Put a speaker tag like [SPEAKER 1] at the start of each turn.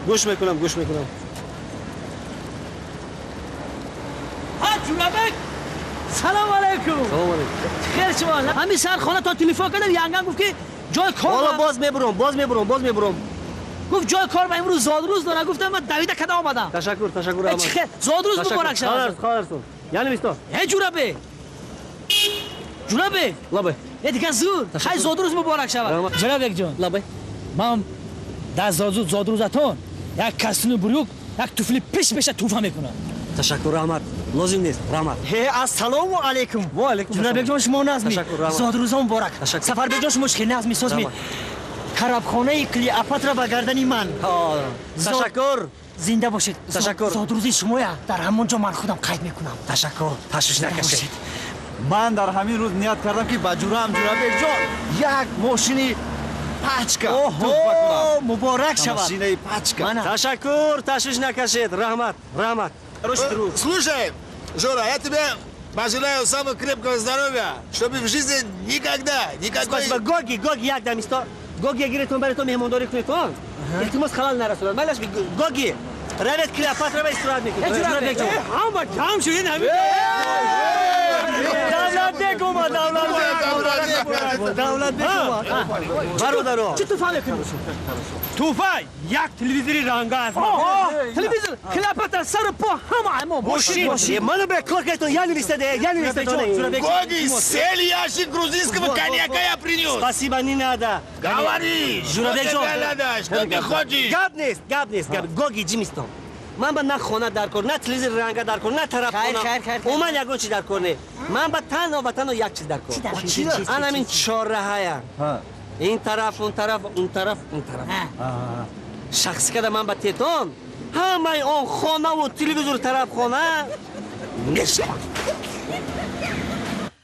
[SPEAKER 1] Гӯш мекунам, гӯш мекунам.
[SPEAKER 2] Ҳа, Ҷурабек, салом алайкум.
[SPEAKER 1] Салом алайкум.
[SPEAKER 2] Хел шумо? Ҳамин сар хона то телефон кардам, янгам гуфт, ки ҷои кор
[SPEAKER 1] Ҳоло боз мебурам, боз мебурам, боз мебурам.
[SPEAKER 2] Гуфт, ҷои кор ба имрӯз зодрӯз дорам. Гуфтам, ман давида када омадам.
[SPEAKER 1] Ташаккур, ташаккур.
[SPEAKER 2] Э, чӣ хел, зодрӯз муборак шавад.
[SPEAKER 1] Хоҳарсон, яъне мисто.
[SPEAKER 2] Э, Ҷурабек, Ҷурабек.
[SPEAKER 1] Лабай.
[SPEAKER 2] Э, дигар зур, хай, зодрӯз муборак шавад, Ҷурабек ҷон.
[SPEAKER 1] Лабай.
[SPEAKER 2] Ман дар зодрӯзатон як костюми брюк, як туфли пеш пеша туҳфа мекунам.
[SPEAKER 1] Ташаккур, раҳмат, лозим нест, раҳмат.
[SPEAKER 3] Ҳе, ассалому алайкум.
[SPEAKER 1] Во алайкум.
[SPEAKER 3] Ҷурабекҷон, шумо назми.
[SPEAKER 1] Ташаккур, раҳмат.
[SPEAKER 3] Зодрӯзо муборак.
[SPEAKER 1] Ташаккур.
[SPEAKER 3] Сафарбекҷон, шумо хеле назми созми.
[SPEAKER 1] Раҳмат.
[SPEAKER 3] Карабхонаи Клеопатра ба гардани ман.
[SPEAKER 1] Ташаккур.
[SPEAKER 3] Зинда бошед.
[SPEAKER 1] Ташаккур.
[SPEAKER 3] Зодрӯзи шумоя дар ҳамон ҷо ман худам қайд мекунам.
[SPEAKER 1] Ташаккур, ташвиш накашед.
[SPEAKER 4] Ман дар ҳамин рӯз ният кардам, ки ба ҷураам Ҷурабекҷон як мошини пачка туҳфа кунам.
[SPEAKER 3] Муборак шавад.
[SPEAKER 4] Машинаи пачка.
[SPEAKER 1] Ташаккур, ташвиш накашед, раҳмат, раҳмат.
[SPEAKER 5] Слушай, Жора, я тебе пожелаю самого крепкого здоровья, чтобы в жизни никогда, никакой.
[SPEAKER 1] Спасибо. Гоги, Гоги, як дам исто. Гоги, гиретон, баретон меҳмондорӣ кунедон. Илтимос, халал нарасонад. Майлаш, Гоги, равед Клеопатра ба истироҳат мекунед. Ҷурабекҷон.
[SPEAKER 2] Ҳама ҷамъ шудин ҳамин.
[SPEAKER 1] Давлатбек омад, Давлатбек, Давлатбек омад. Бародаро.
[SPEAKER 2] Чӣ туҳфа мекунӣ?
[SPEAKER 6] Туҳфа як телевизори ранга аст.
[SPEAKER 2] Телевизор, Клеопатра сару по ҳама мо мошин.
[SPEAKER 1] Ману бе кор кардетон, я нилистаде, я нилистаде.
[SPEAKER 5] Гоги, целый ящик грузинского коньяка я принес.
[SPEAKER 1] Спасибо, не надо.
[SPEAKER 5] Говори, что тебе надо, что ты хочешь?
[SPEAKER 1] Гап нест, гап нест, гап. Гоги, ҷимистон. Ман ба на хона дар кор, на телевизор ранга дар кор, на тарафхона. Уман ягон чи дар кор не. Ман ба танҳо ба танҳо як чиз дар кор. Ан ҳамин чорраҳая. Ин тараф, он тараф, он тараф, он тараф. Шахсӣ када ман ба тетон ҳамаи он хонаву телевизору тарафхона мешавад.